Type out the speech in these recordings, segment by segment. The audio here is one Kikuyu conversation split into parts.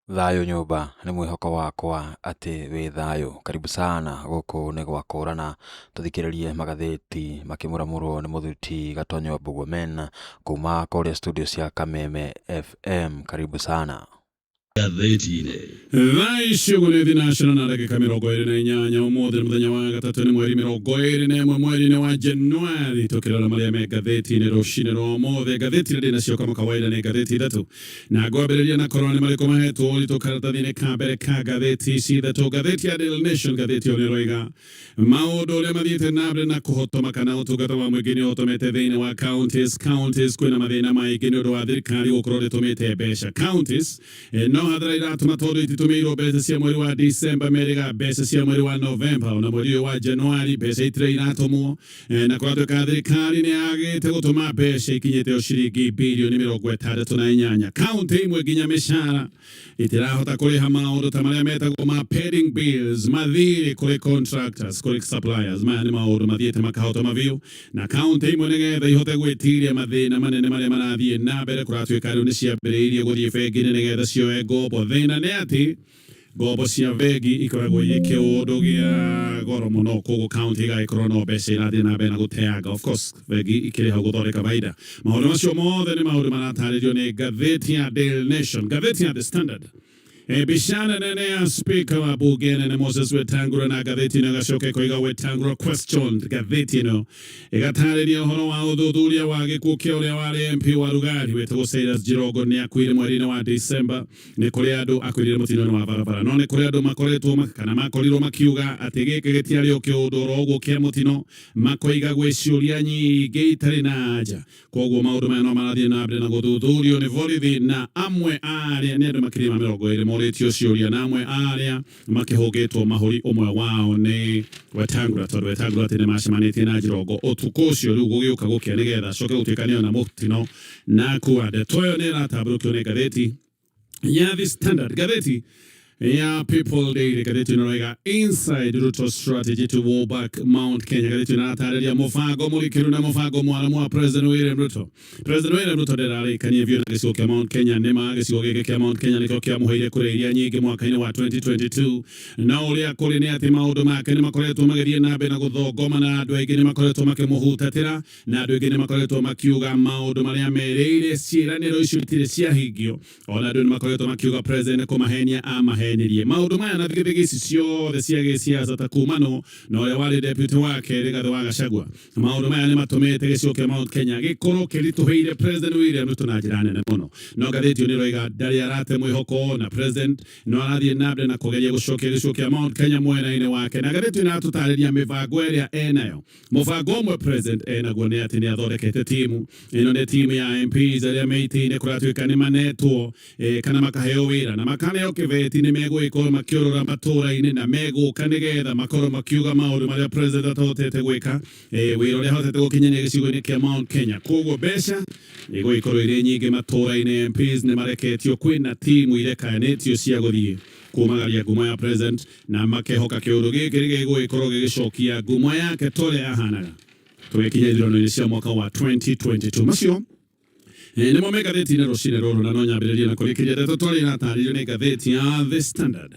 Thayũ nyũmba, nĩ mwĩhoko wakwa atĩ wĩ thayũ. Karibu sana gũkũ nĩ gwa kũrana, tũthikĩrĩrie magathĩti makĩmũramũrwo nĩ mũthuti Gatonyo Mbũguomen kuma kũrĩa studio cia Kameme FM. Karibu sana. Ngathĩti-inĩ. Thaa ici ũguo nĩ thinacara na ndagĩka 28. Ũmũthĩ nĩ mũthenya wa gatatũ, nĩ mweri 21 mweri-inĩ wa Januari. Tũkĩrora marĩa me ngathĩti-inĩ rũcinĩ rwa ũmũthĩ, ngathĩti iria ndĩ nacio kama kawaida nĩ ngathĩti ithatũ. Na ngwambĩrĩria na kũrora nĩ marĩkũ mahetwo ũritũ karatathi-inĩ ka mbere ka ngathĩti ici ithatũ. Ngathĩti ya Daily Nation, ngathĩti ĩyo nĩ ĩroiga maũndũ ũrĩa mathiĩte na mbere na kũhotoma kana ũtungata wa mũingĩ nĩ ũhotomete thĩinĩ wa counties. Counties kwĩna mathĩna maingĩ nĩ ũndũ wa thirikari gũkorwo ndĩtũmĩte mbeca. Counties no hathara iratũma tondũ ititũmĩirwo mbeca cia mweri wa December, merĩga mbeca cia mweri wa November, ona mweri ũyũ wa Januari mbeca itirĩ iratũmwo. Na kũratuĩka thirikari nĩ yagĩte gũtũma mbeca ikinyĩte o ciringi birioni 68. Kaunti imwe nginya mĩcara itirahota kũrĩha, maũndũ ta marĩa metagwo ma pending bills, mathirĩ kũrĩ contractors, kũrĩ suppliers. Maya nĩ maũndũ mathiĩte makahotoma biũ, na kaunti imwe nĩgetha ihote gwĩtiria mathĩna manene marĩa marathiĩ na mbere, kũratuĩka rĩu nĩ ciambĩrĩirie gũthiĩ bengi-inĩ nĩgetha cioe ngombo. Thĩna nĩ atĩ ngombo cia bengi ikoragwo irĩ kĩũndũ gĩa goro mũno, koguo kaunti igagĩkorwo no mbeca irathiĩ na mbere na gũteanga. Of course bengi ikĩrĩ hau gũthondeka baida. Maũndũ macio mothe nĩ maũndũ maratarĩrio nĩ ngathĩti ya Daily Nation. Ngathĩti ya The Standard, mbica nene nĩ ya speaker wa bunge nene Moses Wetangula, na ngathĩti ĩno ĩgacoka ĩkoiga "Wetangula questioned". Ngathĩti ĩno ĩgatarĩria ũhoro wa ũthuthuria wa gĩkuũ kĩa ũrĩa warĩ MP wa Lugari wĩtagwo Cyrus Jirongo. Nĩ akuire mweri-inĩ wa December. Nĩ kũrĩ andũ akuĩrĩire mũtino-inĩ wa barabara, no nĩ kũrĩ andũ makoretwo kana makorirwo makiuga atĩ gĩkĩ gĩtiarĩ o kĩũndũ oro ũguo kĩa mũtino, makoiga gwĩ ciũria nyingĩ itarĩ na anja. Koguo maũndũ maya no marathiĩ na mbere na gũthuthurio nĩ borithi, na amwe a arĩa nĩ andũ makĩria ma 20 morĩtio ciũria, na amwe a arĩa makĩhũngĩtwo mahũri ũmwe wao nĩ Wetangula, tondũ Wetangula atĩ nĩ macemanĩtie na Jirongo ũtukũ ũcio rĩu gũgĩũka gũkĩa nĩgetha acoke gũtuĩka nĩona mũtino na akua. Ndeto ĩyo nĩ ĩratambũrũkio nĩ ngathĩti ya The Standard. Ngathĩti ya People Daily, ngathĩti ĩno ĩroiga "Inside Ruto strategy to woo back Mount Kenya". Ngathĩti ĩno ĩratarĩria mũbango mũrikĩru na mũbango mwaramu wa President William Ruto. President William Ruto ndararĩkania biũ na gĩcigo kĩa Mount Kenya. Nĩma gĩcigo gĩkĩ kĩa Mount Kenya nĩkĩo kĩamũheire kura iria nyingĩ mwaka-inĩ wa 2022, no ũrĩa kũrĩ nĩ atĩ maũndũ make nĩ makoretwo magĩthiĩ na mbere na gũthongoma, na andũ aingĩ nĩ makoretwo makĩmũhutatĩra, na andũ aingĩ nĩ makoretwo makiuga maũndũ marĩa merĩire, ciĩranĩro icio itirĩ ciahingio. Ona andũ nĩ makoretwo makiuga president nĩ kũmahenia amahenirie. Maũndũ maya na thigithigi ici ciothe cia gĩsiasa ta kumano na ũrĩa warĩ deputy wake Rigathĩ wa Gachagua, maũndũ maya nĩ matũmĩte gĩcigo kĩa Mount Kenya gĩkorwo kĩritũhĩire President William Ruto na njĩra nene mũno. No ngathĩti ĩyo nĩ ĩroiga ndarĩ arate mwĩhoko na president no arathiĩ na mbere na kũgeria gũcokia gĩcigo kĩa Mount Kenya mwena-inĩ wake. Na ngathĩti ĩyo ĩratũtarĩria mĩbango ĩrĩa enayo. Mũbango ũmwe president enaguo nĩ atĩ nĩ athondekete timu. Ĩno nĩ timu ya MPs arĩa me itĩ-inĩ, kũratuĩka nĩ manetwo kana makaheo wĩra na makaneo kĩbeti nĩ megũgĩkorwo makĩũrũra matũũra-inĩ, na megũka nĩgetha makorwo makiuga maũndũ marĩa president atahotete gwĩka, wĩra ũrĩa ahotete gũkinyania gĩcigo-inĩ kĩa Mount Kenya. Koguo mbeca igũgĩkorwo irĩ nyingĩ matũũra-inĩ. MPs nĩ mareketio, kwĩna timu irekayanĩtio cia gũthiĩ kumagaria ngumo ya president, na makehoka kĩũndũ gĩkĩ nĩ gĩgũgĩkorwo gĩgĩcokia ngumo yake ta ũrĩa yahanaga tũgĩkinya ithurano-inĩ cia mwaka wa 2022. Macio nĩmo me ngathĩti-inĩ rũcinĩ rũrũ, na no nyambĩrĩrie na kũrĩkĩria ndeto twarĩ iratarĩrio nĩ ngathĩti ya The Standard.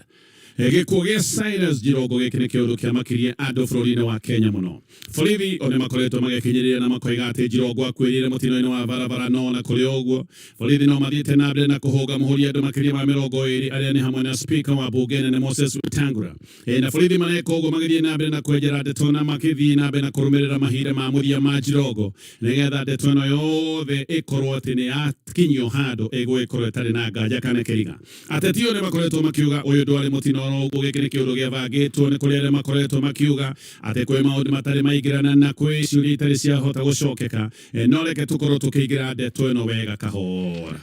Gĩkuũ gĩa Cyrus Jirongo, gĩkĩ nĩ kĩũndũ kĩamakirie andũ bũrũri-inĩ wa Kenya mũno. Borithi o nĩ makoretwo magĩkinyĩrĩra na makoiga atĩ Jirongo akuĩrĩire mũtino-inĩ wa barabara, no ona kũrĩ o ũguo borithi no mathiĩte na mbere na kũhũnga mũhũri andũ makĩria ma 20 arĩa nĩ hamwe na speaker wa bunge nene Moses Wetangula. Na borithi mareka ũguo magĩthiĩ na mbere na kwenjera ndeto na makĩthiĩ na mbere na kũrũmĩrĩra mahinda ma mũthia ma Jirongo, nĩgetha ndeto ĩno yothe ĩkorwo atĩ nĩ yakinyio handũ ĩgũgĩkorwo ĩtarĩ na nganja kana kĩriga. Ateti o nĩ makoretwo makiuga ũyũ ndwarĩ mũtino oro ũguo, gĩkĩ nĩ kĩũndũ gĩabangĩtwo. Nĩ kũrĩ arĩa makoretwo makiuga atĩ kwĩ maũndũ matarĩ maingĩrana na kwĩ ciũria itarĩ ciahota gũcokeka. No reke tũkorwo tũkĩingĩra ndeto ĩno wega kahora.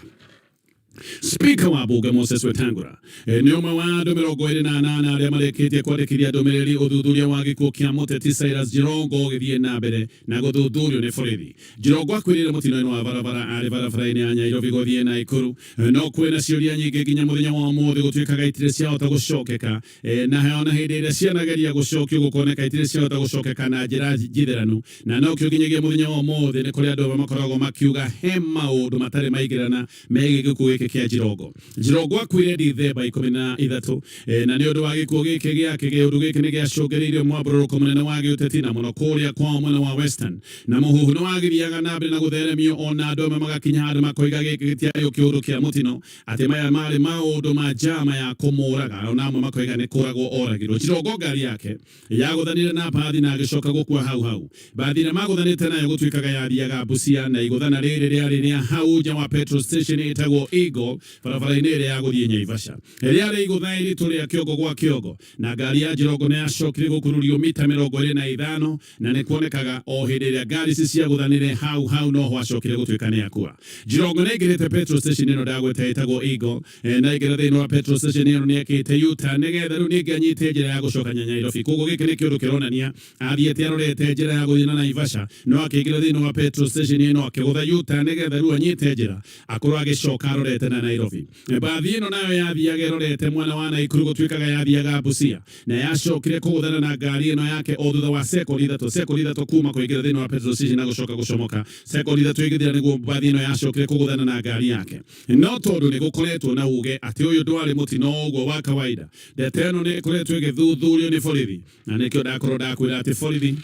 Speaker wa bunge Moses Wetangula nĩ ũmwe wa andũ 28 arĩa marĩkĩtie kwandĩkithia ndũmĩrĩri ũthuthuria wa gĩkuũ kĩa mũteti Cyrus Jirongo ũgĩthiĩ na mbere na gũthuthurio nĩ borithi. Jirongo akuĩrĩire mũtino-inĩ wa barabara arĩ barabara-inĩ ya Nairobi gũthiĩ Naikuru. No kwĩna ciũria nyingĩ nginya mũthenya wa ũmũthĩ gũtuĩkaga itirĩ ciahota gũcokeka, na ona hĩndĩ ĩrĩa cianageria gũcokio gũkoneka itirĩ ciahota gũcokeka na njĩra njitheranu. Na nokĩo nginyagia mũthenya wa ũmũthĩ nĩ kũrĩ andũ amwe makoragwo makiuga he maũndũ matarĩ maingĩrana megiĩ gĩkuũ gĩkĩ. Gĩkĩ kĩa Jirongo. Jirongo akuire Dithemba 13, na nĩ ũndũ wa gĩkuũ gĩkĩ gĩake, kĩũndũ gĩkĩ nĩ gĩacũngĩrĩirie mwambũrũrũko mũnene wa gĩũteti na mũno kũrĩa kwao mwena wa Western, na mũhuhu nĩ wagĩthiaga na mbere na gũtheremio, ona andũ amwe magakinya handũ makoiga gĩkĩ gĩtiarĩ kĩũndũ kĩa mũtino, atĩ maya marĩ maũndũ ma njama ya kũmũraga, ona amwe makoiga nĩ kũragwo oragirwo. Jirongo ngari yake yagũthanire na bathi na agĩcoka gũkua hau hau. Bathi ĩrĩa magũthanĩte nayo gũtuĩkaga yathiaga Busia, na igũthana rĩrĩ rĩarĩ rĩa hau nja wa petrol station ĩtagwo Eagle, barabara-inĩ ĩrĩa ya gũthiĩ Nyaivasha. Rĩarĩ igũtha iritũ rĩa kĩongo gwa kĩongo, na ngari ya Jirongo nĩ yacokire gũkururio mita 25, na nĩ kuonekaga o hĩndĩ ĩrĩa ngari ici ciagũthanire hau hau noho acokire gũtuĩka nĩ akua. Jirongo nĩ aingĩrĩte petrol station ĩno ndagweta ĩtagwo Eagle, na aingĩra thĩinĩ wa petrol station ĩno nĩ ekĩte U-turn nĩgetha rĩu ningĩ anyite njĩra ya gũcoka Nairobi. Koguo gĩkĩ nĩ kĩũndũ kĩronania athiĩte arorete njĩra ya gũthiĩ na Naivasha, no akĩingĩra thĩinĩ wa petrol station ĩno akĩgũtha U-turn nĩgetha rĩu anyite njĩra akorwo agĩcoka arorete na Nairobi. Bathi ĩno nayo yathiaga ĩrorete mwena wa Naikuru, gũtuĩkaga yathiaga Busia, na yacokire kũgũthana na ngari ĩno yake o thutha wa sekondi 3, sekondi 3 kuma kũingĩra thĩinĩ wa petrol station na gũcoka gũcomoka, sekondi 3 igĩthira nĩguo bathi ĩno yacokire kũgũthana na ngari yake. No tondũ nĩ gũkoretwo na uge atĩ ũyũ ndwarĩ mũtino ũguo wa kawaida, ndeto ĩno nĩ ĩkoretwo ĩgĩthuthurio nĩ borithi, na nĩkĩo ndakorwo ndakwĩra atĩ borithi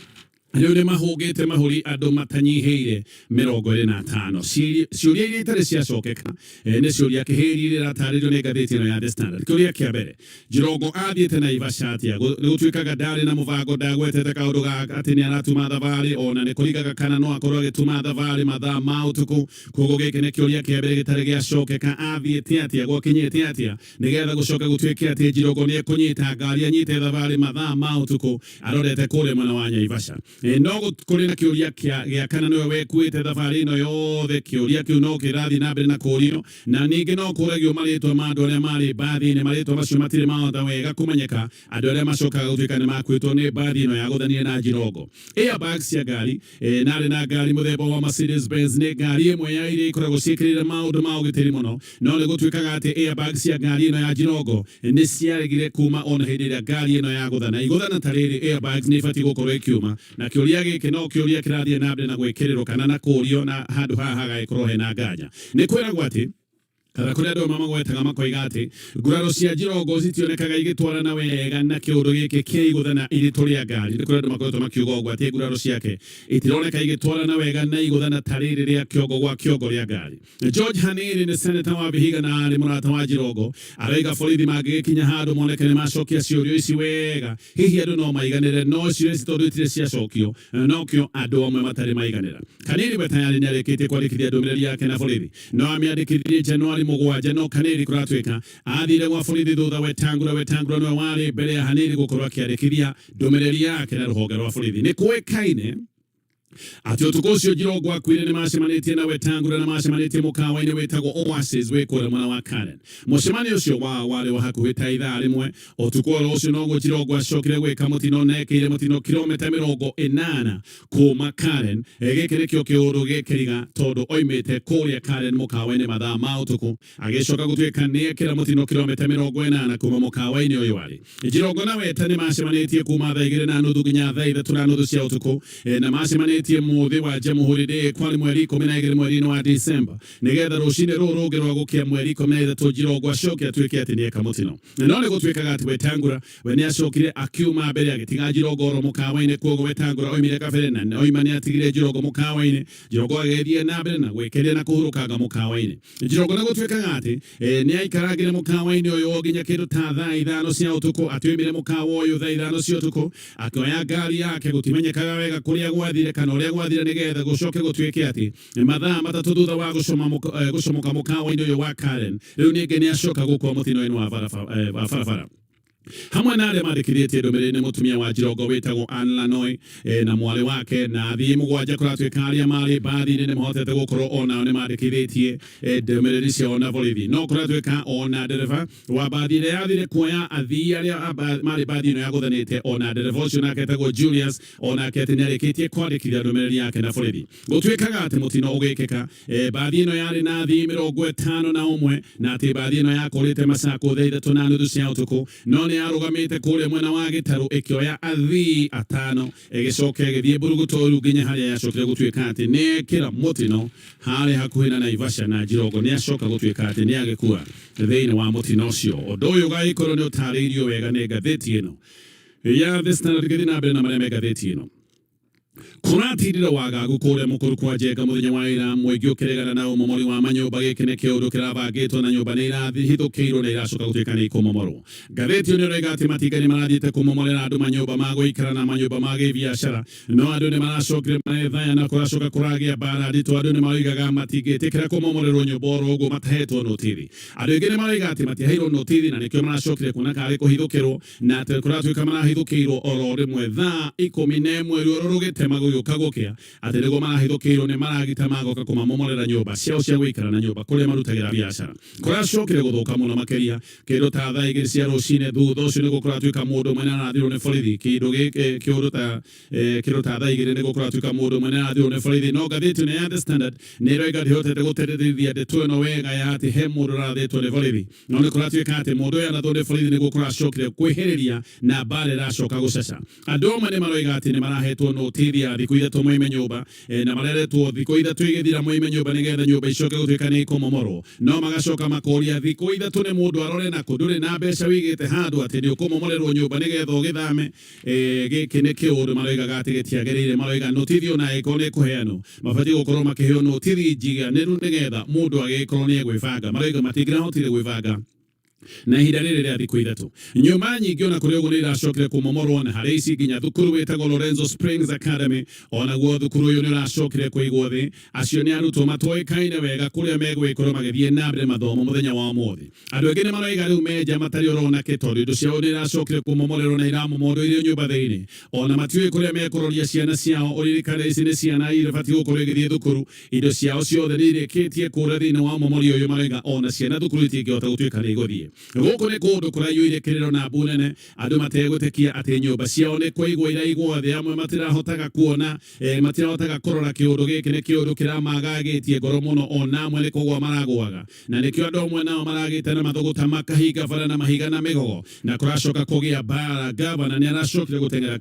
rĩu nĩ mahũngĩte mahũri andũ matanyihĩire 25. Ciũria iria itarĩ ciacokeka nĩ ciũria kĩhĩri iria iratarĩrio nĩ ngathĩti ĩno ya The Standard. Kĩũria kĩa mbere, Jirongo athiĩte Naivasha atĩa? Nĩ gũtuĩkaga ndarĩ na mũbango, ndagwetete kaũndũ ga atĩ nĩ aratuma thabarĩ, ona nĩ kũringaga kana no akorwo agĩtuma thabarĩ mathaa ma ũtukũ. Koguo gĩkĩ nĩ kĩũria kĩa mbere gĩtarĩ gĩacokeka, athiĩte atĩa, gwakinyĩte atĩa nĩgetha gũcoka gũtuĩke atĩ Jirongo nĩ ekũnyita ngari anyite thabarĩ mathaa ma ũtukũ arorete kũrĩa mwena wa Naivasha. No kũrĩ na kĩũria gĩa kana nĩwe wekuĩte thabarĩ ĩno yothe. Kĩũria kĩu no kĩrathiĩ na mbere na kũũrio, na ningĩ no kũragio marĩtwa ma andũ arĩa marĩ mbathi-inĩ. Marĩtwa macio matirĩ mahota wega kũmenyeka, andũ arĩa macokaga gũtuĩka nĩ makuĩtwo nĩ mbathi ĩno yagũthanire na Jirongo. Airbags cia ngari, narĩ na ngari mũthemba wa Mercedes Benz nĩ ngari ĩmwe ya iria ikoragwo ciĩkĩrĩire maũndũ ma ũgitĩri mũno, no nĩ gũtuĩkaga atĩ airbags cia ngari ĩno ya Jirongo nĩ ciaregire kuma ona hĩndĩ ĩrĩa ngari ĩno yagũthana. Igũthana ta rĩrĩ, airbags nĩ ibatiĩ gũkorwo ĩkiuma, na kĩũria gĩkĩ no kĩũria kĩrathiĩ na mbere na gwĩkĩrĩrwo kana na kũũrio, na handũ haha hagagĩkorwo hena nganja. Nĩ kwĩragwo atĩ kana kũrĩ andũ amwe magwetaga makoiga atĩ nguraro cia Jirongo citionekaga igĩtwarana wega na kĩũndũ gĩkĩ kĩa igũthana iritũ rĩa ngari. Nĩ kũrĩ andũ makoretwo makiuga ũguo atĩ nguraro ciake itironeka igĩtwarana wega na igũthana ta rĩrĩ rĩa kĩongo gwa kĩongo rĩa ngari. George Haniri nĩ seneta wa Vihiga na arĩ mũrata wa Jirongo, aroiga borithi mangĩgĩkinya handũ moneke nĩ macokia ciũrio ici wega, hihi andũ no maiganĩre, no ciũria ici tondũ itirĩ ciacokio, nokĩo andũ amwe matarĩ maiganĩra. Kaniri we tayari nĩ arĩkĩtie kwandĩkithia ndũmĩrĩri yake na borithi, no amĩandĩkithirie Januari 7, no Kaniri kũratuĩka athire gwa borithi thutha Wetangula. Wetangula nĩwe warĩ mbere ya Haniri gũkorwo akĩandĩkithia ndũmĩrĩri yake na rũhonge rwa borithi. Nĩ kũĩkaine atĩ ũtukũ ũcio Jirongo akuire nĩ macemanĩtie na Wetangula, na macemanĩtie mũkawa-inĩ wĩtagwo Oasis wĩ kũrĩa mwena wa Karen. Mũcemanio ũcio wao warĩ wa hakuhĩ ta ithaa rĩmwe. Ũtukũ oro ũcio noguo Jirongo acokire gwĩka mũtino, na ekĩire mũtino kilomita 80 kuma Karen. Gĩkĩ nĩkĩo kĩũndũ gĩkĩriga tondũ oimĩte kũrĩa Karen mũkawa-inĩ mathaa ma ũtukũ, agĩcoka gũtuĩka nĩ ekĩra mũtino kilomita 80 kuma mũkawa-inĩ ũyũ arĩ. Jirongo na Weta nĩ macemanĩtie kuma thaa 2:30 nginya thaa 3:30 cia ũtukũ, na macemanĩtie mũthĩ wa Jamhuri Day, kwarĩ mweri 12 mweri-inĩ wa December, nĩgetha rũcinĩ rũrũ rũngĩ rwa gũkĩa mweri 13 Jirongo acoke atuĩke atĩ nĩ eka mũtino. No nĩ gũtuĩkaga atĩ Wetangula we nĩ acokire akiuma mbere agĩtiga Jirongo oro mũkawa-inĩ. Kuoguo Wetangula oimire kabere na oima nĩ atigire Jirongo mũkawa-inĩ. Jirongo agĩthiĩ na mbere na gwĩkeria na kũhurũkanga mũkawa-inĩ. Jirongo nĩ gũtuĩkaga atĩ nĩ aikarangire mũkawa-inĩ ũyũ o nginya kĩndũ ta thaa 5 cia ũtukũ, atĩ oimire mũkawa ũyũ thaa 5 cia ũtukũ akĩoya ngari yake, gũtimenyekaga wega kũrĩa gwathire kana ũrĩa gwathire, nĩgetha gũcoke gũtuĩke atĩ mathaa 3 thutha wa gũcomoka mũkawa-inĩ ũyũ wa Karen, rĩu ningĩ nĩ acoka gũkua mũtino-inĩ wa barabara. Hamwe na arĩa mandĩkithĩtie ndũmĩrĩri nĩ mũtumia wa Jirongo wĩtagwo Ann Lanoi, na mwarĩ wake, na athii 7 kũratuĩka arĩa marĩ mbathi-inĩ nĩ mahotete gũkorwo onao nĩ mandĩkithĩtie ndũmĩrĩri ciao na borithi. No kũratuĩka ona ndereba wa mbathi ĩrĩa yathire kuoya athii arĩa marĩ mbathi ĩno yagũthanĩte, ona ndereba ũcio nake etagwo Julius, onake atĩ nĩ arĩkĩtie kwandĩkithia ndũmĩrĩri yake na borithi. Gũtuĩkaga atĩ mũtino ũgĩkĩka, mbathi ĩno yarĩ na athii 51, na atĩ mbathi ĩno yakũrĩte Machakos thaa 3:30 cia ũtukũ, no nĩ nĩ yarũgamĩte kũrĩa mwena wa gĩtarũ ĩkĩoya athii atano ĩgĩcoka ĩgĩthiĩ mburugutoru nginya harĩa yacokire gũtuĩka atĩ nĩ ĩkĩra mũtino harĩa hakuhĩ na Naivasha na Jirongo nĩ acoka gũtuĩka atĩ nĩ agĩkua thĩinĩ wa mũtino ũcio. Ũndũ ũyũ ũgagĩkorwo nĩ ũtarĩirio wega nĩ ngathĩti ĩno ya The Standard. Gĩthiĩ na mbere na marĩa me ngathĩti ĩno. Kũratirire wagagu kũrĩa mũkũrũ kwa Njenga mũthenya wa ira, mũingĩ ũkĩregana na ũmomori wa manyũmba. Gĩkĩ nĩ kĩũndũ kĩrabangĩtwo na nyũmba nĩ irahithũkĩirwo na iracoka gũtuĩka nĩ ikũmomorwo. Ngathĩti ĩyo nĩ ĩroiga atĩ matinga nĩ marathiĩte kũmomorera andũ manyũmba ma gũikara na manyũmba ma gĩbiacara, no andũ nĩ maracokire marethaya na kũracoka kũragĩa mbara nditũ. Andũ nĩ maroigaga matingĩtĩkĩra kũmomorerwo nyũmba oro ũguo matahetwo notithi. Andũ aingĩ nĩ maroiga atĩ matiaheirwo notithi na nĩkĩo maracokire kuona karĩ kũhithũkĩrwo, na atĩ kũratuĩka marahithũkĩirwo oro rĩmwe thaa 11 ruoro rũgĩtema gũgĩũka gũkĩa, atĩ nĩguo marahithũkĩirwo nĩ maragita magoka kũmamomorera nyũmba ciao cia gũikara na nyũmba kũrĩa marutagĩra biacara. Kũracokire gũthũka mũno makĩria kĩndũ ta thaa 2 cia rũcinĩ. Thutha ũcio nĩguo kũratuĩka mũndũ ũmwe nĩarathirwo nĩ borithi kĩndũ gĩkĩ kĩũndũ ta kĩndũ ta thaa 2 nĩguo kũratuĩka mũndũ ũmwe nĩarathirwo nĩ borithi. No ngathĩti ĩno ya The Standard nĩ ĩroiga ndĩhotete gũtĩtĩrithia ndeto ĩno wega ya atĩ he mũndũ ũrathĩtwo nĩ borithi, no nĩ kũratuĩka atĩ mũndũ ũyũ arathwo nĩ borithi nĩguo kũracokire kwĩhĩrĩria na mbara ĩracoka gũcaca. Andũ amwe nĩ maroiga atĩ nĩ marahetwo notithi ya thikũ 3 moime nyũmba, na mareretwo thikũ 3 igĩthira moime nyũmba nĩgetha nyũmba icoke gũtuĩka nĩ ikũmomorwo. No magacoka makoria, thikũ 3 nĩ mũndũ arore nakũ? Ndũrĩ na mbeca wĩigĩte handũ atĩ nĩ ũkũmomorerwo nyũmba nĩgetha ũgĩthame? Gĩkĩ nĩ kĩũndũ maroigaga atĩ gĩtiagĩrĩire. Maroiga notithi ona ĩngĩkorwo nĩ ĩkũheanwo, mabatiĩ gũkorwo makĩheo notithi njiganĩru nĩgetha mũndũ agĩkorwo nĩ egwĩbanga. Maroiga matingĩrahotire gwĩbanga na ihinda rĩrĩ rĩa thikũ 3. Nyũmba nyingĩ ona kũrĩ ũguo nĩ iracokire kũmomorwo, na harĩ ici nginya thukuru wĩtagwo Lorenzo Springs Academy. Onaguo thukuru ũyũ nĩ ũracokire kũigwo thĩ. Acio nĩ arutwo matoĩkaine wega kũrĩa megũgĩkorwo magĩthiĩ na mbere mathomo mũthenya wa ũmũthĩ. Andũ aingĩ nĩ maroiga rĩu menja matarĩ orona kĩ, tondũ indo ciao nĩ iracokire kũmomorerwo na iramomorwo irĩ nyũmba thĩinĩ. Ona matiũĩ kũrĩa mekũroria ciana ciao. Ũririkane ici nĩ ciana irabatiĩ gũkorwo igĩthiĩ thukuru. Indo ciao ciothe nĩ irĩkĩtie kũra thĩinĩ wa ũmomori ũyũ. Maroiga ona ciana thukuru itingĩhota gũtuĩka nĩ igũthiĩ. Gũkũ nĩ kũndũ kũraiyũire kĩrĩro na mbu nene, andũ mategwĩtĩkia atĩ nyũmba ciao nĩ kũigwo iraigwo thĩ. Amwe matirahotaga kuona, matirahotaga kũrora. Kĩũndũ gĩkĩ nĩ kĩũndũ kĩramagagĩtie ngoro mũno, ona amwe nĩ kũgwa maragũaga, na nĩkĩo andũ amwe nao maragĩte na mathũgũta makahinga bara na mahiga na mĩgogo, na kũracoka kũgĩa mbara. Gavana nĩ aracokire gũteng'era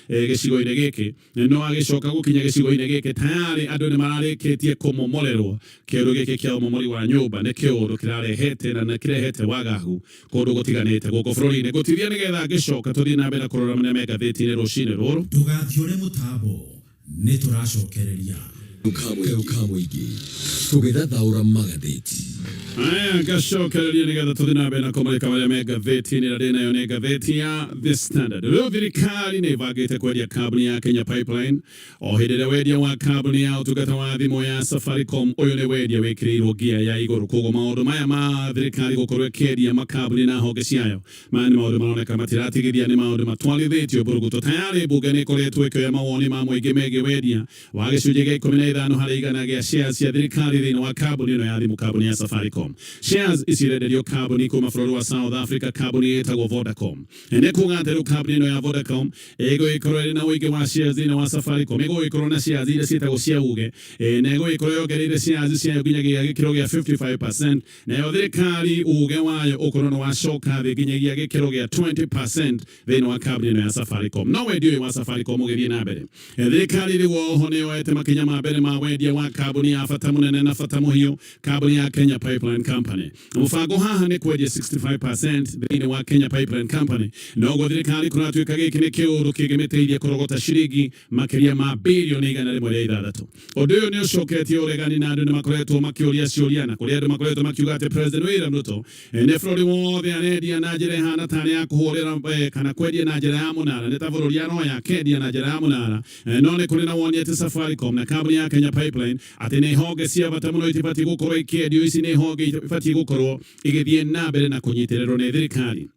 gĩcigo-inĩ gĩkĩ, no agĩcoka gũkinya gĩcigo-inĩ gĩkĩ tayarĩ andũ nĩ mararĩkĩtie kũmomorerwo. Kĩũndũ gĩkĩ kĩa ũmomori wa nyũmba nĩ kĩũndũ kĩrarehete na nĩ kĩrehete wagagu kũndũ gũtiganĩte gũkũ bũrũri-inĩ. Ngũtithia nĩgetha ngĩcoka tũthiĩ na mbere kũrora marĩa me ngathĩti-inĩ rũcinĩ rũrũ. Ndũgathiũre mũtambo, nĩ tũracokereria. Kayũ ka mũingĩ tũgĩthathaũra magathĩti. Aya, ngacokereria nĩgetha tũthiĩ na mbere na kũmũrĩka marĩa me ngathĩti-inĩ ĩrĩa ndĩ nayo nĩ ngathĩti ya The Standard. Rĩu thirikari nĩ ĩbangĩte kwendia kambuni ya Kenya Pipeline o hĩndĩ ĩrĩa wendia wa kambuni ya ũtungata wa thimũ ya Safaricom ũyũ nĩ wendia wĩkĩrĩirwo ngia ya igũrũ. Koguo maũndũ maya ma thirikari gũkorwo ĩkĩendia makambuni na honge ciayo, maya nĩ maũndũ maroneka matiratigithia, nĩ maũndũ matwarithĩtio mbũrũgũtũ. Tayarĩ mbunge nĩ ĩkoretwo ĩkĩoya mawoni ma mũingĩ megiĩ wendia wa gĩcunjĩ gĩa 15% gĩa shares cia thirikari thĩinĩ wa kambuni ĩno ya thimũ, kambuni ya Safaricom. Shares ici irenderio kambuni kuma bũrũri wa South Africa, kambuni ĩtagwo Vodacom. Nĩ kuga atĩ rĩu kambuni ĩno ya Vodacom ĩgũgĩkorwo ĩrĩ na ũingĩ wa shares thĩinĩ wa Safaricom, ĩgũgĩkorwo na shares iria ciĩtagwo cia uge, na ĩgũgĩkorwo yongereire shares ciayo nginyagia gĩkĩro gĩa 55%, nayo thirikari uge wayo ũkorwo nĩ wacoka thĩ nginyagia gĩkĩro gĩa 20% thĩinĩ wa kambuni ĩno ya Safaricom. No wendia ũyũ wa Safaricom ũgĩthiĩ na mbere, thirikari rĩu oho nĩ yoete makinya ma mbere ma wendia wa kambuni ya bata mũnene na bata mũhiũ, kambuni ya Kenya Pipeline Company. Mũbango haha nĩ kwendia 65% thĩinĩ wa Kenya Pipeline Company. Noguo thirikari kũratuĩka gĩkĩ nĩ kĩũndũ kĩngĩmĩteithia kũrogota ciringi makĩria ma birioni 106. Ũndũ ũyũ nĩ ũcoketie ũregani na andũ nĩ makoretwo makĩũria ciũria, na kũrĩ andũ makoretwo makiuga atĩ President William Ruto nĩ bũrũri wothe arendia na njĩra ĩhana tarĩ ya kũhũrĩra kana kwendia na njĩra ya mũnara, nĩ ta bũrũri aroya akendia na njĩra ya mũnara. No nĩ kũrĩ na woni atĩ Safaricom na kambuni ya Kenya Pipeline atĩ nĩ honge cia bata mũno itibatiĩ gũkorwo ikĩendio. Ici nĩ honge ibatiĩ gũkorwo igĩthiĩ na mbere na kũnyitĩrĩrwo nĩ thirikari.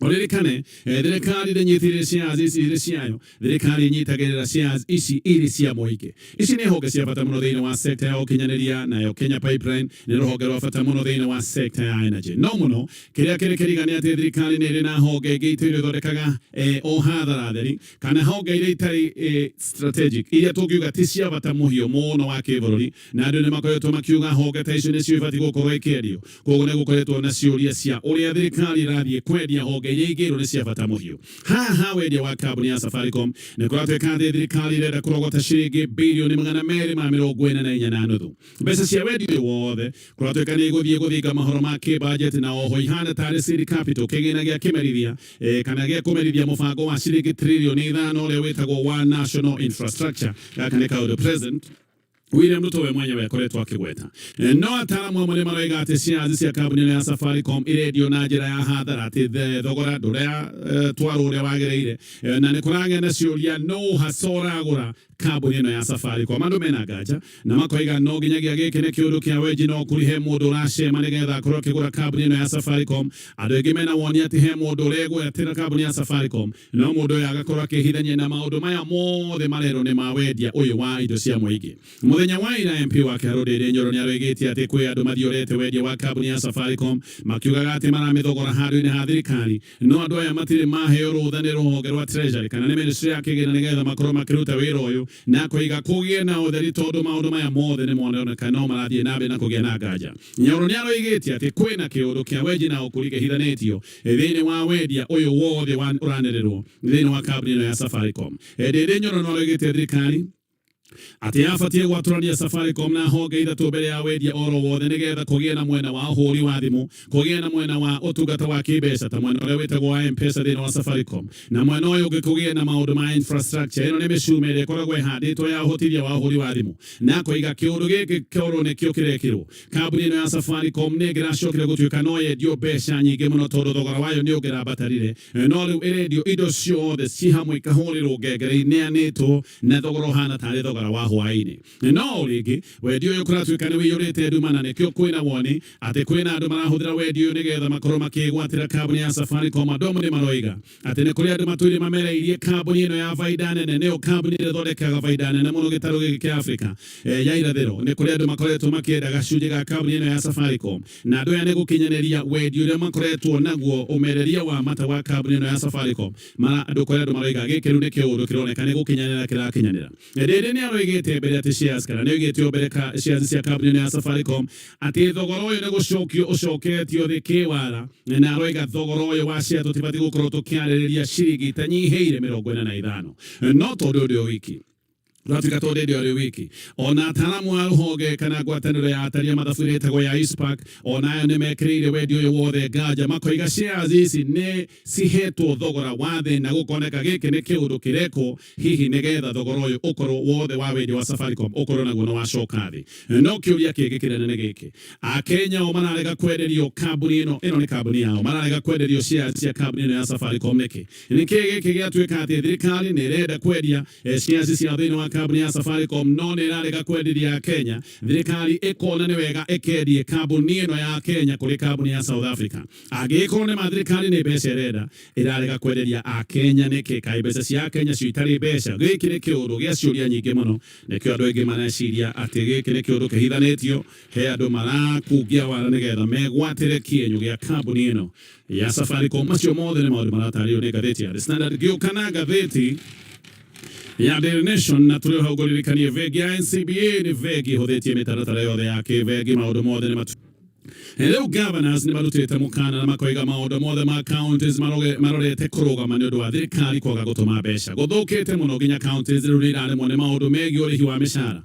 Ũririkane thirikari ndĩnyitĩrĩire shares ici irĩ ciayo, thirikari ĩnyitagĩrĩra shares ici irĩ cia mũingĩ. Ici nĩ honge cia bata mũno thĩinĩ wa sector ya ũkinyanĩria, nayo Kenya Pipeline nĩ rũhonge rwa bata mũno thĩinĩ wa sector ya energy. No mũno kĩrĩa kĩrĩ kĩriga nĩ atĩ thirikari nĩ ĩrĩ na honge ingĩ itũire ithondekaga o hathara theri, kana honge iria itarĩ strategic, iria tũngiuga ti cia bata mũhiũ mũno wa kĩbũrũri, na andũ nĩ makoretwo makiuga honge ta icio nĩcio ibatiĩ gũkorwo ikĩendio. Koguo nĩ gũkoretwo na ciũria cia ũrĩa thirikari ĩrathiĩ kwendia honge. honge iria ingĩ nĩ cia bata mũhiũ. Haha wendia wa kambuni ya Safaricom nĩ kũratuĩka atĩ thirikari ĩrenda kũrogota ciringi birioni 244.5. Mbeca cia wendia ũyũ wothe kũratuĩka nĩ igũthiĩ gũthinga mahoro ma kĩbajeti, na oho ihana tarĩ seed capital, kĩgĩna gĩa kĩmerithia kana gĩa kũmerithia mũbango wa ciringi tririoni 5 ũrĩa wĩtagwo wa national infrastructure. Gaka nĩ kaũndũ President William Ruto we mwenyewe akoretwo akĩgweta. No ataaramu amwe nĩ maroiga atĩ shares cia kambuni ĩno ya Safaricom irendio na njĩra ya hathara, atĩ thogora ndũrĩa twarwo ũrĩa wagĩrĩire, na nĩ kũragĩa na ciũria no hasa ũragũra kambuni ĩno ya Safaricom. Andũ mena nganja na makoiga no nginyagia gĩkĩ nĩ kĩũndũ kĩa wenji no kũri he mũndũ ũracema nĩgetha akorwo akĩgũra kambuni ĩno ya Safaricom. Andũ aingĩ mena woni atĩ he mũndũ ũregwatĩra kambuni ya Safaricom, no mũndũ ũyũ agakorwo akĩhithania na maũndũ maya mothe marerwo nĩ ma wendia ũyũ wa indo cia mũingĩ. Mũthenya wa ira MP wa Kĩharũ Ndĩrĩ Nyoro nĩ aroigĩte atĩ kwĩ andũ mathiorete wendia wa kambuni ya Safaricom, makiugaga atĩ maramĩthogora handũ-inĩ ha thirikari, no andũ aya matirĩ maheo rũtha nĩ rũhonge rwa Treasury kana nĩ ministry ya kĩgĩna nĩgetha makorwo makĩruta wĩra ũyũ, na koiga kũgĩe na ũtheri tondũ maũndũ maya mothe nĩ moneka no marathiĩ na mbere na kũgĩa na nganja. Nyoro nĩ aroigĩte atĩ kwĩna kĩũndũ kĩa wenji na ũkũri kĩhithanĩtio thĩinĩ wa wendia ũyũ wothe ũranĩrĩrwo thĩinĩ wa kambuni ĩno ya Safaricom. Ndĩndĩ Nyoro no aroigĩte thirikari atĩ yabatie gwatũrania Safaricom na honge ithatũ mbere ya wendia oro wothe, nĩgetha kũgĩe na mwena wa ũhũri wa thimũ, kũgĩe na mwena wa ũtungata wa kĩmbeca ta mwena ũrĩa wĩtagwo wa M-Pesa thĩinĩ wa Safaricom, na mwena ũyũ ũngĩ kũgĩe na maũndũ ma infrastructure. Ĩno nĩ mĩcuma ĩrĩa ĩkoragwo ĩhandĩtwo ya ũhotithia wa ũhũri wa thimũ, na koiga kĩũndũ gĩkĩ korwo nĩkĩo kĩrekĩrwo, kambuni ĩno ya Safaricom nĩ ĩngĩracokire gũtuĩka no yendio mbeca nyingĩ mũno, tondũ thogora wayo nĩ ũngĩrambatarire. No rĩu ĩrendio indo ciothe ci hamwe, ikahũrĩrwo ngengere ineanĩtwo na thogora ũhana tarĩ thogora wa hwaĩ-inĩ. No rĩngĩ wendia ũyũ kũratuĩka nĩ wĩiyũrĩte nduma, na nĩkĩo kwĩna woni atĩ kwĩna andũ marahũthĩra wendia ũyũ nĩgetha makorwo makĩgwatĩra kambuni ya Safaricom. Andũ amwe nĩ maroiga atĩ nĩ kũrĩ andũ matũire mamereirie kambuni ĩno ya baida nene, nĩyo kambuni ĩrĩa ĩthondekaga baida nene mũno gĩtarũ gĩkĩ kĩa Afrika ya irathĩro. Nĩ kũrĩ andũ makoretwo makĩenda gacunjĩ ga kambuni ĩno ya Safaricom, na andũ aya nĩ gũkinyanĩria wendi ũrĩa makoretwo naguo, ũmereria wa mata wa kambuni ĩno ya Safaricom. Mara andũ kũrĩ andũ maroiga gĩkĩ rĩu nĩ kĩũndũ kĩroneka nĩ gũkinyanĩra kĩrakinyanĩra. Ndĩndĩ nĩ aroigĩte mbere atĩ shares, kana nĩ oigĩte o mbere ka shares cia kambuni ĩno ya Safaricom atĩ thogora ũyũ nĩ gũcokio ũcoketio thĩ kĩwara, na aroiga thogora ũyũ wa share tũtibatiĩ gũkorwo tũkĩarĩrĩria ciringi itanyihĩire 45. No tondũ ũndũ ũyũ wiki ratuĩka tondũ ĩndĩ ũrĩ wiki, ona ataaramu a rũhonge kana ngwatanĩro ya atari a mathabu ĩrĩa ĩtagwo ya ICPAK onayo nĩ mekĩrĩire wendia ũyũ wothe nganja, makoiga shares ici nĩ cihetwo thogora wa thĩ, na gũkoneka gĩkĩ nĩ kĩũndũ kĩrekwo hihi nĩgetha thogora ũyũ ũkorwo wothe wa wendia wa Safaricom ũkorwo naguo nĩ wacoka thĩ. No kĩũria kĩngĩ kĩnene nĩ gĩkĩ: Akenya o mararega kwenderio kambuni ĩno? Ĩno nĩ kambuni yao, mararega kwenderio shares cia kambuni ĩno ya Safaricom nĩkĩ? Nĩkĩ gĩkĩ gĩatuĩka atĩ thirikari nĩ ĩrenda kwendia shares cia thĩinĩ wa kambuni ya Safaricom, no nĩ ĩrarega kwenderia Kenya? Thirikari ĩkona nĩ wega ĩkendie kambuni ĩno ya Kenya kũrĩ kambuni ya South Africa. Angĩgĩkorwo nĩ ma thirikari nĩ mbeca ĩrenda, ĩrarega kwenderia Akenya nĩkĩ? Kaĩ mbeca cia Kenya cio itarĩ mbeca? Gĩkĩ nĩ kĩũndũ gĩa ciũria nyingĩ mũno. Nĩkĩo andũ aingĩ mareciria atĩ gĩkĩ nĩ kĩũndũ kĩhithanĩtio, he andũ marakungia wara nĩgetha megwatĩre kĩenyũ gĩa kambuni ĩno ya Safaricom. Macio mothe nĩ maũndũ maratarĩrio nĩ ngathĩti ya The Standard. Ngĩũka na ngathĩti ya Daily Nation, na tũrĩ o hau ngũririkanie bengi ya NCBA nĩ bengi ĩhũthĩtie mĩtaratara yothe ya kĩbengi. Maũndũ mothe nĩ matu rĩu. Governors nĩ marutĩte mũkana na makoiga maũndũ mothe ma counties marorete kũrũgama nĩ ũndũ wa thirikari kwaga gũtũma mbeca. Gũthũkĩte mũno nginya counties rĩu nĩ iraremwo nĩ maũndũ megiĩ ũrĩhi wa mĩcara,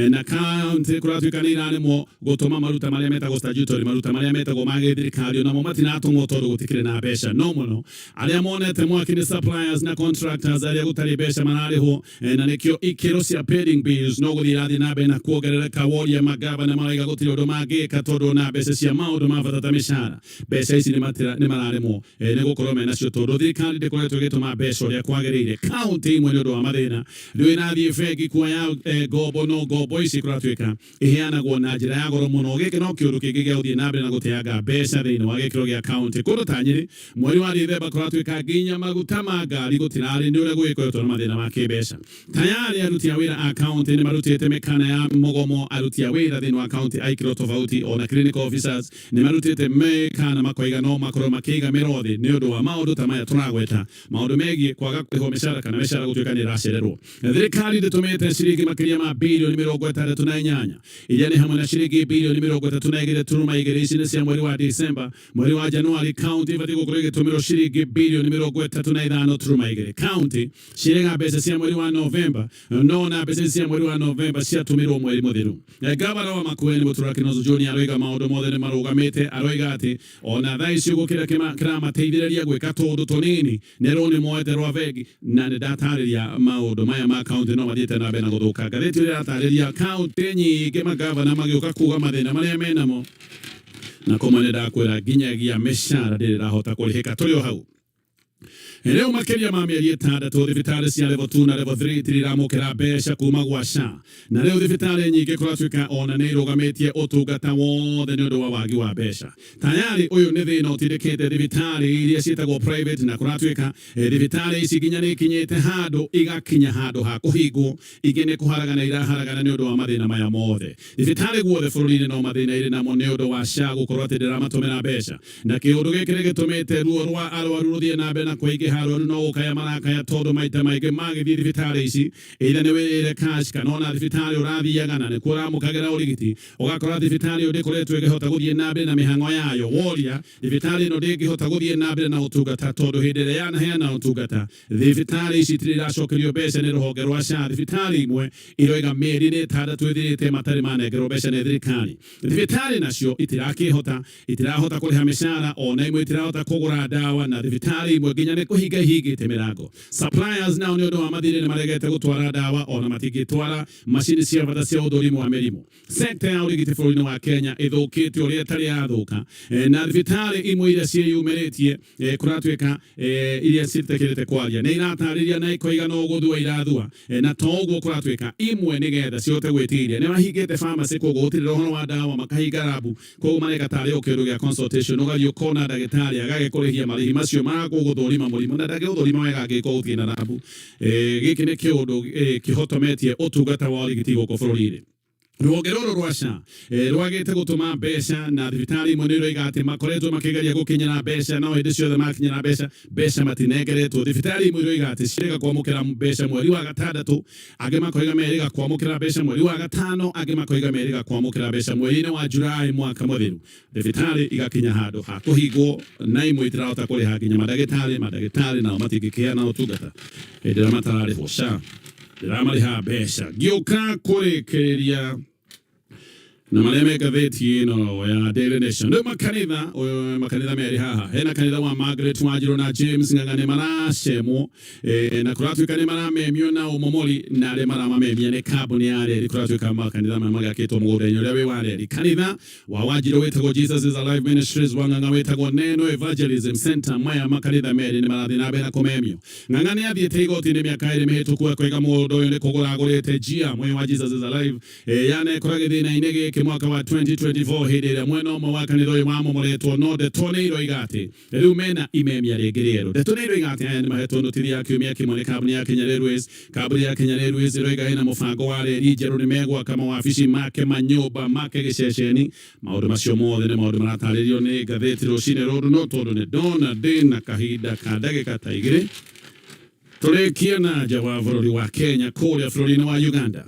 na county kũratuĩka nĩ iraremwo gũtũma maruta marĩa metagwo statutory, maruta marĩa metagwo ma gĩthirikari, onamo matinatũmwo tondũ gũtikĩrĩ na mbeca. No mũno arĩa monete mwaki nĩ suppliers na contractors arĩa gũtarĩ mbeca mararĩhwo, na nĩkĩo ikĩro cia pending bills no gũthiĩ irathiĩ na mbere na kuongerereka. Woria magavana, maraiga gũtirĩ ũndũ mangĩka tondũ na mbeca cia maũndũ ma bata ta mĩcara, mbeca ici nĩ mararemwo nĩ gũkorwo menacio tondũ thirikari ndĩkoretwo ĩgĩtũma mbeca ũrĩa kwagĩrĩire. Kaunti imwe nĩ ũndũ wa mathĩna rĩu ĩrathiĩ bengi kuoya ngombo, no ngombo ici kũratuĩka iheanagwo na njĩra ya goro mũno. Gĩkĩ no kĩũndũ kĩngĩ gĩa gũthiĩ na mbere na gũteanga mbeca thĩinĩ wa gĩkĩro gĩa kaunti. Kũndũ ta Nyĩrĩ mweri wa Dithemba kũratuĩka nginya maguta ma ngari gũtirarĩ nĩ ũrĩa gũgĩkoretwo na mathĩna ma kĩmbeca. Tayarĩ aruti a wĩra a kaunti nĩ marutĩte mĩkana ya mũgomo. Aruti a wĩra thĩinĩ wa kaunti a ikĩro tofauti ona clinical officers. Nĩ marutĩte mĩkana makoiga no makorwo makĩiga mĩro thĩ nĩ ũndũ wa maũndũ ta maya tũragweta, maũndũ megiĩ kwaga kũrĩhwo mĩcara kana mĩcara gũtuĩka nĩ ĩracererwo. Thirikari ndĩtũmĩte ciringi makĩria ma birioni 68, iria nĩ hamwe na ciringi birioni 32.2. Ici nĩ cia mweri wa Disemba. Mweri wa Januari kaunti ibatiĩ gũkorwo ĩgĩtũmĩrwo ciringi birioni 35.2. Kaunti cirĩga mbeca cia mweri wa Novemba, no na mbeca cia mweri wa Novemba ciatũmirwo mweri mũthiru. Gavana wa Makueni Mutura Kilonzo Junior aroiga maũndũ mothe nĩ marũgamĩte. Aroiga atĩ ona thaa ici ũguo kĩrĩa kĩramateithĩrĩria gwĩka tũũndũ tũnini nĩ rũni moete rwa bengi. Na nĩ ndatarĩria maũndũ maya ma kaunti no mathiĩte na mbere na gũthũka. Ngathĩti ĩrĩa ĩratarĩria kaunti nyingĩ magavana magĩũka kuga mathĩna marĩa menamo, na kũmwe nĩ ndakwĩra nginyagia mĩcara ndĩrĩ ĩrahota kũrĩhĩka. Tũrĩ o hau rĩu, makĩria ma mĩeri 6 thibitarĩ cia level 2 na level 3 itiriramũkĩra mbeca kuma gwa SHA, na rĩu thibitarĩ nyingĩ kũratuĩka ona nĩ irũgamĩtie ũtungata wothe nĩ ũndũ wa wagi wa mbeca. Tayari ũyũ nĩ thĩna ũtindĩkĩte thibitarĩ iria ciĩtagwo private, na kũratuĩka thibitarĩ ici nginya nĩ ikinyĩte handũ igakinya handũ ha kũhingwo, ingĩ nĩ kũharagana iraharagana nĩ ũndũ wa mathĩna maya mothe. Thibitarĩ guothe bũrũri-inĩ no mathĩna irĩ namo nĩ ũndũ wa SHA gũkorwo atĩ ndĩramatũmĩra mbeca, na kĩũndũ gĩkĩ nĩ gĩtũmĩte ruo rwa arwaru rũthiĩ na mbere na kũingĩha. Arwaru no gũkaya marakaya tondũ maita maingĩ magĩthiĩ thibitarĩ ici, either nĩ wĩrĩire cash kana ona thibitarĩ ũrathiaga na nĩkuo ũramũkagĩra ũrigiti, ũgakora thibitarĩ ĩyo ndĩkoretwo ĩkĩhota gũthiĩ na mbere na mĩhang'o yayo. Woria thibitarĩ ĩno ndĩngĩhota gũthiĩ na mbere na ũtungata tondũ hĩndĩ ĩrĩa yanaheana ũtungata, thibitarĩ ici itirĩ iracokerio mbeca nĩ rũhonge rwa SHA. Thibitarĩ imwe iroiga mĩeri nĩ 6 ĩthirĩte matarĩ manengerwo mbeca nĩ thirikari. Thibitarĩ nacio itirakĩhota, itirahota kũrĩha mĩcara, ona imwe itirahota kũgũra ndawa, na thibitarĩ imwe nginya nĩ kũhinga ihingĩte mĩrango. Suppliers nao nĩ ũndũ wa mathirĩ nĩ maregete gũtwara ndawa, ona matingĩtwara macini cia bata cia ũthũrimi wa mĩrimũ. Sekta ya ũrigiti bũrũri-inĩ wa Kenya ĩthũkĩte ũrĩa ĩtarĩ yathũka, na thibitarĩ imwe iria ciĩyumĩrĩtie kũratuĩka iria ciĩtĩkĩrĩte kwaria nĩ iratarĩria na ikoiga no gũthua irathua, na to ũguo, kũratuĩka imwe nĩgetha cihote gwĩtiria nĩ mahingĩte pharmacy, koguo gũtirĩ ũhoro wa ndawa, makahinga rabu, koguo mareka tarĩ o kĩndũ gĩa consultation, ũgathiĩ ũkona ndagĩtarĩ agagĩkũrĩhia marĩhi macio ma gũgũthũrima mũrimũ, na ndangĩgũthũrima wega angĩkorwo gũtirĩ na rabu. Gĩkĩ nĩ kĩũndũ kĩhotometie ũtungata wa ũrigiti gũkũ bũrũri-inĩ. Rũhonge rũrũ rwa SHA rwagĩte gũtũma mbeca, na thibitarĩ imwe nĩ iroiga atĩ makoretwo makĩgeria gũkinyĩra mbeca, no hĩndĩ ciothe makinyĩra mbeca, mbeca matinengeretwo. Thibitarĩ imwe iroiga atĩ cirĩga kwamũkĩra mbeca mweri wa gatandatũ, angĩ makoiga merĩga kwamũkĩra mbeca mweri wa gatano, angĩ makoiga merĩga kwamũkĩra mbeca mweri-inĩ wa Julai mwaka mũthiru. Thibitarĩ igakinya handũ ha kũhingwo, na imwe itirahota kũrĩha nginya mandagĩtarĩ. Mandagĩtarĩ nao matingĩkĩheana ũtungata hĩndĩ ĩrĩa matararĩhwo. SHA ndĩramarĩha mbeca. Ngĩũka kũrĩkĩrĩria na marĩa me ngathĩti ĩno ya Daily Nation, rĩu makanitha ũyũ, makanitha merĩ haha, hena kanitha wa Margaret Wanjiru na James Ng'ang'a nĩ maracemwo, na kũratuĩka nĩ maramemio na ũmomori, na arĩa maramamemia nĩ kambuni ya reri. Kũratuĩka makanitha maya magakĩtwo mũgũnda-inĩ ũrĩa wĩ wa reri. Kanitha wa Wanjiru wĩtagwo Jesus is Alive Ministries, wa Ng'ang'a wĩtagwo Neno Evangelism Center. Maya makanitha merĩ nĩ marathiĩ na mbere na kũmemio. Ng'ang'a nĩ athiĩte igoti-inĩ mĩaka 2 mĩhĩtũku akoiga mũndũ ũyũ nĩ kũgũra agũrĩte njia mwĩĩ wa Jesus is Alive. Yanekora gĩthĩna-inĩ gĩkĩ mwaka wa 2024 hĩndĩ ĩrĩa mwena ũmwe wa kanitha ũyũ wamomoretwo, no ndeto nĩ iroiga atĩ rĩu mena imemia rĩngĩ rĩerũ. Ndeto nĩ iroiga atĩ aya nĩ mahetwo notithi ya kiumia kĩmwe nĩ kambuni ya Kenya Railways. Kambuni ya Kenya Railways ĩroiga ĩna mũbango wa reri njerũ, nĩ megwaka mawabici make manyũmba make gĩceceni. Maũndũ macio mothe nĩ maũndũ maratarĩrio nĩ ngathĩti rũcinĩ rũrũ, no tondũ nĩ ndona ndĩna kahinda ka ndagĩka ta 2, tũrĩkie na nja wa bũrũri wa Kenya, kũrĩa bũrũri-inĩ wa Uganda.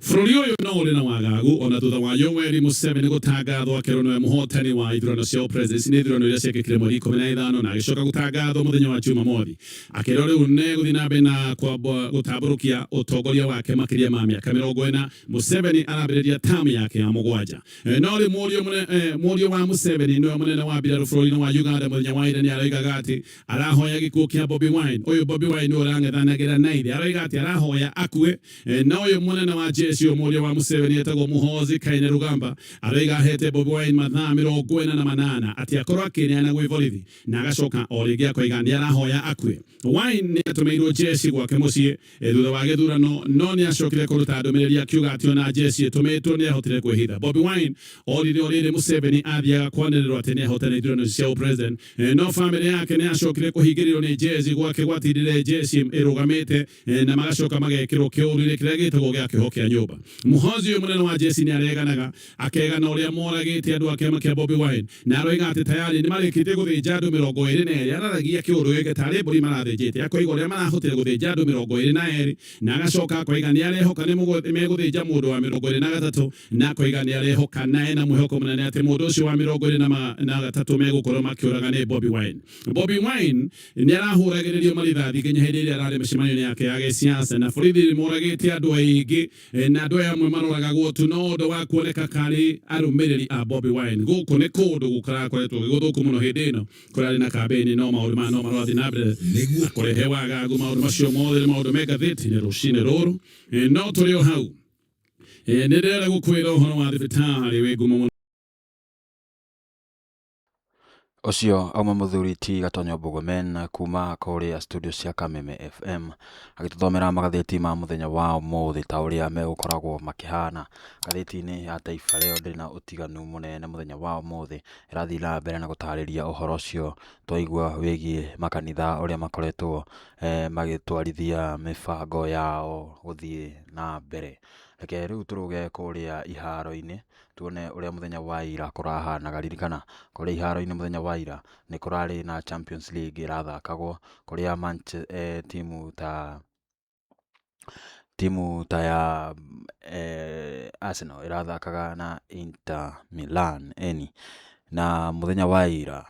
Bũrũri ũyũ no ũrĩ na wagagu ona thutha wa Yoweri Museveni gũtangathwo akerwo nĩwe mũhotani wa ithurano cia ũpresident. Nĩ ithurano iria ciekĩkire mweri 15, na agĩcoka gũtangathwo mũthenya wa Jumamothi akĩrwo rĩu nĩ gũthiĩ na mbere na gũtambũrũkia ũtongoria wake makĩria ma mĩaka 40. Museveni arambĩrĩria tamu yake ya mũgwanja. No rĩu mũriũ wa Museveni nĩwe mũnene wa mbirarũ bũrũri-inĩ wa Uganda mũthenya wa ira nĩ aroigaga atĩ arahoya gĩkuũ kĩa Bobi Wine. Ũyũ Bobi Wine nĩwe ũrang'ethanagĩra na ithe, aroiga atĩ arahoya akue. Na ũyũ mũnene wa jeshi ũyũ mũriũ wa Museveni etagwo Muhoozi Kainerugaba aroiga ahete Bobi Wine mathaa 48 atĩ akorwo akĩneana gwĩ borithi, na agacoka o rĩngĩ akoiga nĩ arahoya akue. Wine nĩ atũmĩirwo jeshi gwake mũciĩ thutha wa gĩthurano, no nĩ acokire kũruta ndũmĩrĩri akiuga atĩ ona jeshi ĩtũmĩtwo nĩ ahotire kwĩhitha. Bobi Wine orire o rĩrĩ Museveni athiaga kwanĩrĩrwo atĩ nĩ ahotana ithurano cia ũpresident, no bamĩrĩ yake nĩ yacokire kũhingĩrĩrio nĩ jeshi gwake gwatindire jeshi ĩrũgamĩte, na magacoka magekĩrwo kĩũru-inĩ kĩrĩa gĩtagwo gĩa kĩoho kĩa nyũmba. nyũmba. Muhoozi ũyũ mũnene wa jeci nĩ areganaga akegana ũrĩa moragĩte andũ a kĩama kĩa Bobi Wine na aroiga atĩ tayarĩ nĩ marĩkĩtie gũthĩnja andũ 22. Araragia kĩũrũĩge tarĩ mbũri marathĩnjĩte, akoiga ũrĩa marahotire gũthĩnja andũ 22 na agacoka akoiga nĩ arehoka nĩ megũthĩnja mũndũ wa 23 na akoiga nĩ arehoka na ena mwĩhoko mũnene atĩ mũndũ ũcio wa 23 megũkorwo makĩũraga nĩ Bobi Wine. Bobi Wine nĩ arahũragĩrĩrio marithathi nginya hĩndĩ ĩrĩa ararĩ mĩcemanio-inĩ yake ya gĩsiasa na borithi nĩ moragĩte andũ aingĩ na andũ aya amwe maroragagwo tu no ũndũ wa kuoneka karĩ arũmĩrĩri a Bobi Wine. Gũkũ nĩ kũndũ gũkarakoretwo gwĩ gũthũku mũno hĩndĩ ĩno kũrarĩ na kambĩini no maũndũ maya no marathiĩ na mbere na kũrehe wagagu. Maũndũ macio mothe nĩ maũndũ me ngathĩti-inĩ rũcinĩ rũrũ. No tũrĩ o hau, nĩ ndĩrenda gũkwĩra ũhoro wa thibitarĩ wĩ ngumo mũno. Ũcio auma mũthuri ti Gatonyo Mbugomen kuma kũrĩa studio cia Kameme FM agĩtũthomera magathĩti ma mũthenya wa ũmũthĩ ta ũrĩa megũkoragwo makĩhana. Ngathĩti-inĩ ya Taifa Leo ndĩrĩ na ũtiganu mũnene mũthenya wa ũmũthĩ, ĩrathiĩ na mbere na gũtarĩria ũhoro ũcio twaigua wĩgiĩ makanitha ũrĩa makoretwo magĩtwarithia mĩbango yao gũthiĩ na mbere. Reke rĩu tũrũge kũrĩa iharo-inĩ tuone ũrĩa mũthenya wa ira kũrahanaga. Ririkana kũrĩa iharo-inĩ mũthenya wa ira nĩ kũrarĩ na Champions League ĩrathakagwo kũrĩa timu ta ya Arsenal ĩrathakaga na Inter Milan eni na mũthenya wa ira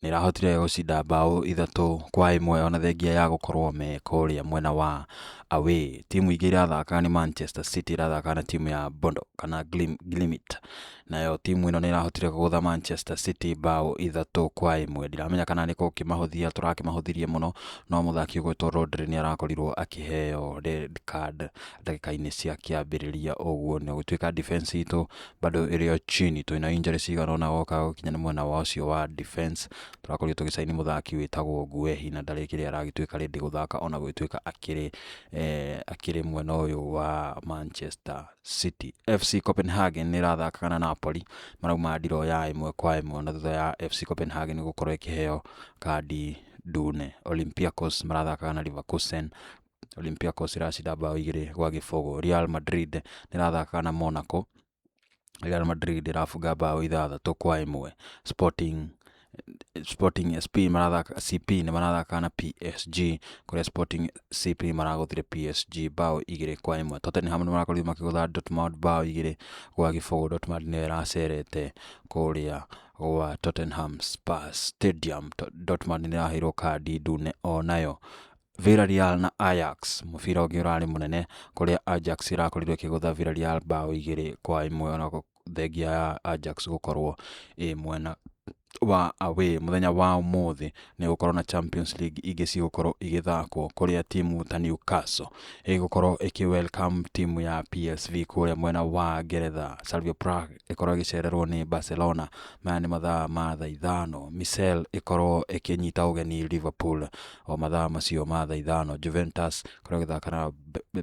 nĩ ĩrahotire gũcinda mbaũ 3-1 ona thengia ya gũkorwo me kũrĩa mwena wa away. Timu ingĩ irathaka nĩ Manchester City irathaka na timu ya Bondo kana Glimit, nayo timu ĩno nĩ ĩrahotire kũgũtha Manchester City mbaũ 3-1. Ndiramenya kana nĩ gũkĩmahũthia tũrakĩmahũthirie mũno, no mũthaki ũgwĩtwo Rodri nĩ arakorirwo akĩheo red card ndagĩka-inĩ cia kĩambĩrĩria. Ũguo nĩ gũtuĩka defense itũ bado ĩrĩ o chini, twĩna injury cigana ũna woka gũkinya nĩ mwena wa ũcio wa defense. Tũrakorirwo tũgĩcaini mũthaki wĩtagwo Guehi na ndarĩ kĩrĩa aragĩtuĩka ready gũthaka ona gũgĩtuĩka akĩrĩ mwena ũyũ wa Manchester City. FC Copenhagen nĩ ĩrathakaga na Napoli, marauma ndiro ya 1-1 na thutha ya FC Copenhagen gũkorwo ĩkĩheo kandi ndune. Olympiacos marathakaga na Leverkusen, Olympiacos ĩracinda mbaũ 2-0. Real Madrid nĩ ĩrathakaga na Monaco, Real Madrid ĩrabunga mbaũ 6-1. Sporting SP marathaka CP nĩ marathaka na PSG, kũrĩa Sporting CP maragũthire PSG mbaũ 2-1. Tottenham nĩ marakorirwo makĩgũtha Dortmund mbaũ 2-0. Dortmund nĩyo ĩracerete kũrĩa gwa Tottenham Spurs Stadium. Dortmund nĩ ĩraheirwo kandi ndune onayo. Villarreal na Ajax, mũbira ũngĩ ũrarĩ mũnene kũrĩa Ajax ĩrakorirwo ĩkĩgũtha Villarreal mbaũ 2-1 ona thengia ya Ajax gũkorwo ĩ mwena wa away. Mũthenya wa ũmũthĩ nĩ gũkorwo na Champions League ingĩ cigũkorwo igĩthakwo kũrĩa timu ta Newcastle ĩgũkorwo ĩkĩ welcome timu ya PSV kũrĩa mwena wa Ngeretha. Slavia Prague ĩkorwo ĩgĩcererwo nĩ Barcelona, maya nĩ mathaa ma thaa 5. Marseille ĩkorwo ĩkĩnyita ũgeni Liverpool o mathaa macio ma thaa 5. Juventus ĩkorwo ĩgĩthaka na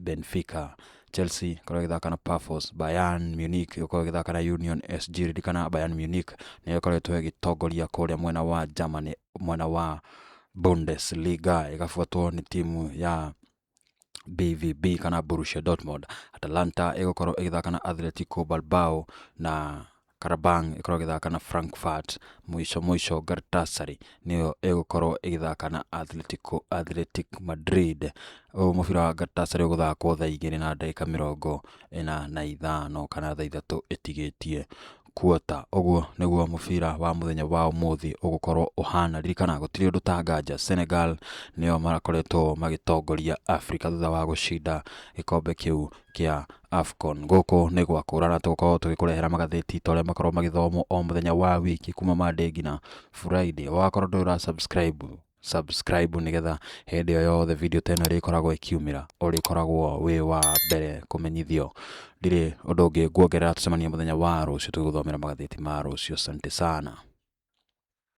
Benfica. Chelsea ĩkorwo ĩgĩthaka na Pafos. Bayern Munich ĩkorwo ĩgĩthaka na Union SG. Ririkana Bayern Munich nĩyo ĩkoretwo ĩgĩtongoria kũrĩa mwena wa Germany, mwena wa Bundesliga, ĩgabuatwo nĩ timu ya BVB kana Borussia Dortmund. Atalanta ĩgũkorwo ĩgĩthaka na Atletico Bilbao na Karabang ĩkorwo ĩgĩthaka na Frankfurt. Mũico mũico Galatasaray nĩyo ĩgũkorwo ĩgĩthaka na Athletic Madrid. Ũyũ mũbira wa Galatasaray ũgũthakwo thaa 2:45 kana thaa 3 ĩtigĩtie quarter. Ũguo nĩguo mũbira wa mũthenya wa ũmũthĩ ũgũkorwo ũhana. Ririkana gũtirĩ ũndũ ta nganja, Senegal nĩo marakoretwo magĩtongoria Africa thutha wa gũcinda gĩkombe kĩu kĩa AFCON. Gũkũ nĩ gwakũrana tũgũkorwo tũgĩkũrehera magathĩti ta ũrĩa makoragwo magĩthomwo o mũthenya wa wiki kuma Monday nginya Friday. Wakorwo ndũrĩ ũra subscribe, subscribe nĩgetha hĩndĩ o yothe video ta ĩno ĩrĩkoragwo ĩkiumĩra ũrĩkoragwo wĩ wa mbere kũmenyithio. Ndirĩ ũndũ ũngĩ nguongerera, tũcemanie mũthenya wa rũciũ tũgĩgũthomera magathĩti ma rũciũ. Asante sana.